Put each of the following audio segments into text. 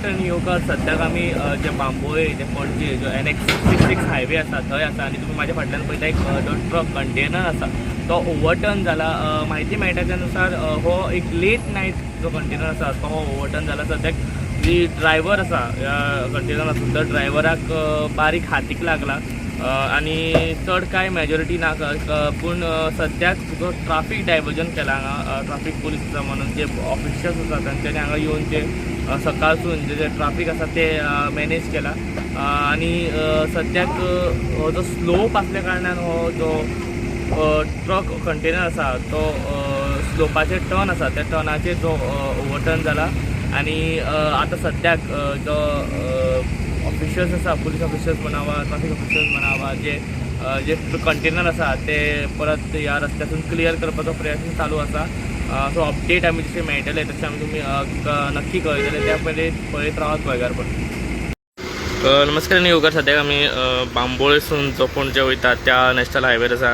नमस्कार आनी येवकार. सद्याक आमी जे बांबोळे जे पणजे जो NH 66 highway आसा थंय आसा आनी तुमी म्हाज्या फाटल्यान पळयता एक जो ट्रक कंटेनर आसा तो ओवरटर्न जाला. म्हायती मेळटा त्या नुसार हो एक लेट नायट जो कंटेनर आसा तो ओवरटर्न जाला. सद्याक जी ड्रायव्हर आसा ह्या कंटेनराचो त्या ड्रायव्हराक बारीक हातीक लागला आनी चड कांय मेजॉरिटी ना, पूण सद्याक जो ट्राफीक डायवर्जन केला हांगा ट्राफीक पुलीस आसा म्हणून जे ऑफिशल्स आसा तांच्यांनी हांगा येवन जे सकाळसून जे ट्राफीक आसा ते मॅनेज केला. आनी सद्याक हो जो स्लोप आसल्या कारणान हो जो ट्रक कंटेनर आसा तो स्लोपाचेर टर्न आसा त्या टर्नाचेर जो ओवरटर्न जाला. आनी आतां सद्याक जो ऑफिशल्स आसा, पुलीस ऑफिशल्स म्हणा वा ट्राफीक ऑफिशल्स म्हणा वा जे जे कंटेनर आसा ते परत ह्या रस्त्यातून क्लियर करपाचो प्रयत्न चालू आसा. सो अपडेट आमी जशे मेळटले तशें आमी तुमी नक्की कळयतले. त्या पयलीं पळयत रावात गोंयकारपण. नमस्कार आनी येवकार. सद्याक आमी बांबोळेसून जो पणजे वयता त्या नॅशनल हायवेर आसा,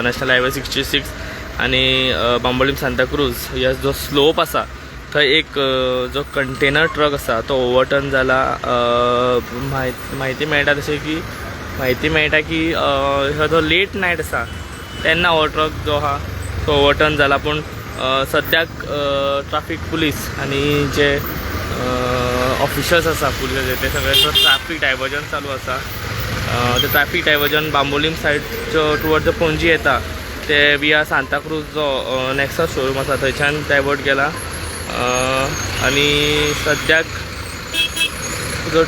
नॅशनल हायवे 66 आनी बांबोळीम सांताक्रूज ह्या जो स्लोप आसा थंय एक जो कंटेनर ट्रक आसा तो ओवरटर्न जाला. म्हायती मेळटा तशें की म्हायती मेळटा की हो जो लेट नायट आसा तेन्ना हो ट्रक जो आहा तो ओवरटर्न जाला. पूण सद्याक ट्राफीक पुलीस आनी जे ऑफिशल्स आसा पुलिसाचे ते सगळे ट्राफीक डायवर्जन चालू आसा. ते ट्राफीक डायवर्जन बांबोलीम सायडचो टुवर्ड्स पणजी येता ते विया सांताक्रूज जो नॅक्सस शोरूम आसा थंयच्यान डायवर्ट केला. आनी सद्याक जो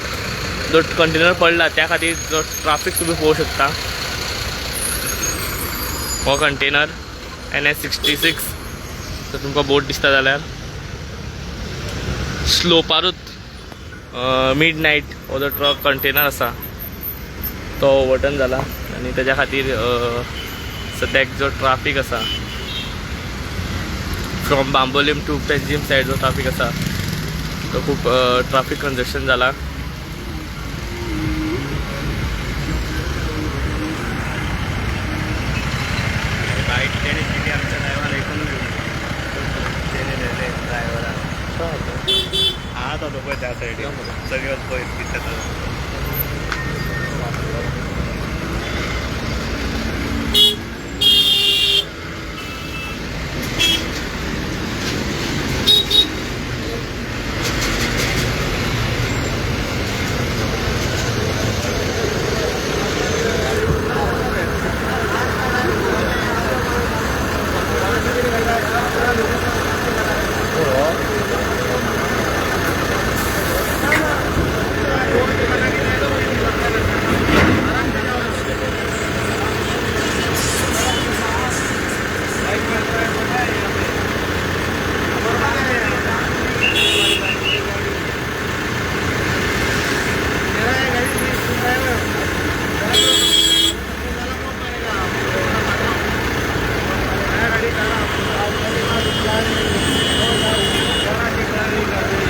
जो कंटेनर पडला त्या खातीर जो ट्राफीक तुमी पळोवंक शकता. हो कंटेनर NH 66 तर तुमकां बोट दिसता जाल्यार स्लोपारूच मिड नायट हो जो ट्रक कंटेनर आसा तो ओवरटर्न जाला आनी तेज्या खातीर सद्याक जो ट्राफीक आसा from Bambolim to Panjim side जो ट्राफीक आसा तो खूब ट्राफीक कंजेशन जाला. बाईक तेणे दिली आमच्या ड्रायव्हर ऐकून ड्रायव्हरान हा तो पळय त्या सायडीन सगळ्यात पळय दिसता.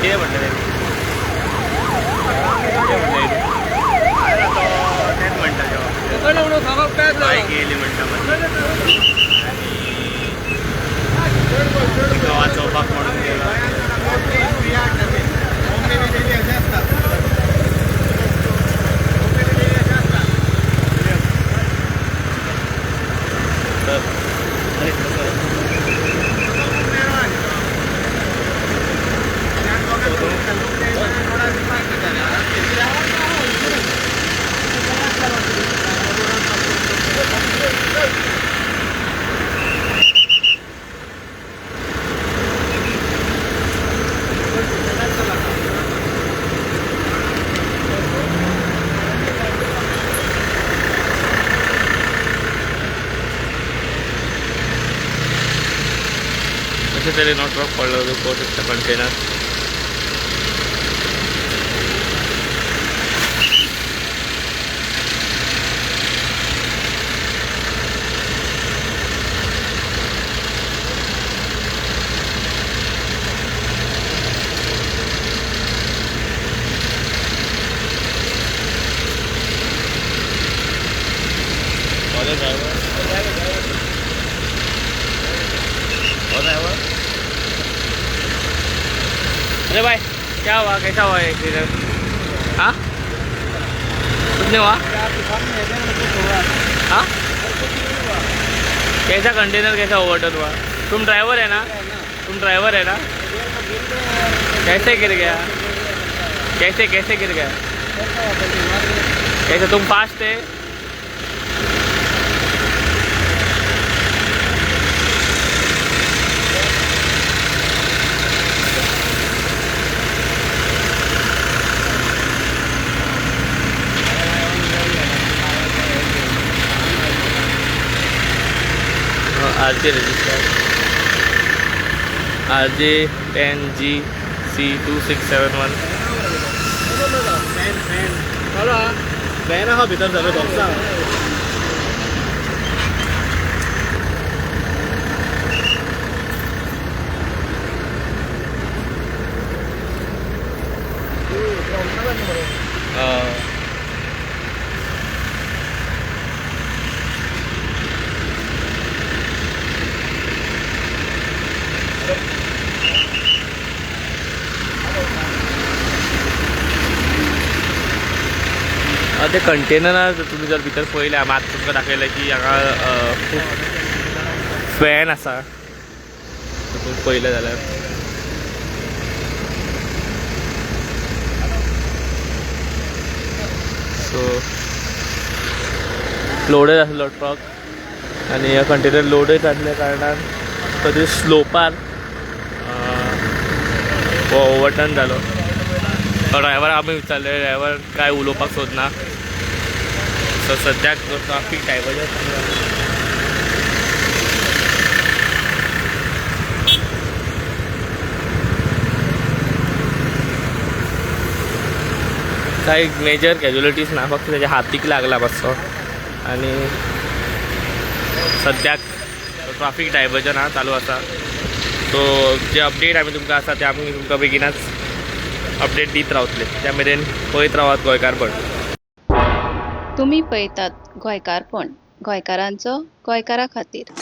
कितें म्हणटा कितें म्हणटा? तेच म्हणटा बायक येयली म्हणटा मागीर तिका वाचोवपाक म्हणून गेला. अशे तरेन हो ट्रक पडलो तो पळोवंक शकता कंटेनर. ड्रायव्हर हो ड्रायव्हर. अरे बाय. क्या हुआ, कैसा हुआ एक्सीडेंट? हाँ, कुछ नहीं हुआ। हाँ, कैसा कंटेनर कैसा ओवरटर्न हुआ? तुम ड्राइवर है ना? तुम ड्राइवर है ना? कैसे गिर गया? कैसे कैसे गिर गया? कैसे तुम फास्ट थे? RJ register RJ 10 GC 2671. Van आहा भितर सगळें बॉक्सां. ते कंटेनर तुमी जर भितर पळयलें, हांव आतां तुमकां दाखयलें की हांगा खूब फॅन आसा. तुमी पळयलें जाल्यार सो लोडेड आसलो ट्रक आनी ह्या कंटेनर लोडेड आसल्या कारणान तो ते स्लोपार हो ओवरटर्न जालो. ड्रायव्हर आमी विचारले, ड्रायव्हर काय उलोवपाक सोदना. सो सद्याक ट्राफीक डायवर्जन. काही मेजर कॅज्युअलिटीज ना, फक्त त्याच्या हातीक लागला मातसो. आनी सद्याक ट्राफीक डायवर्जन हा चालू आसा. सो जे अपडेट आमी तुमकां आसा ते आमी तुमकां बेगिनाच अपडेट दीत रावतले. त्या मेरेन पळयत रावात गोंयकारपण. तुमी पळयतात गोंयकारपण, गोंयकारांचो गोंयकारा खातीर.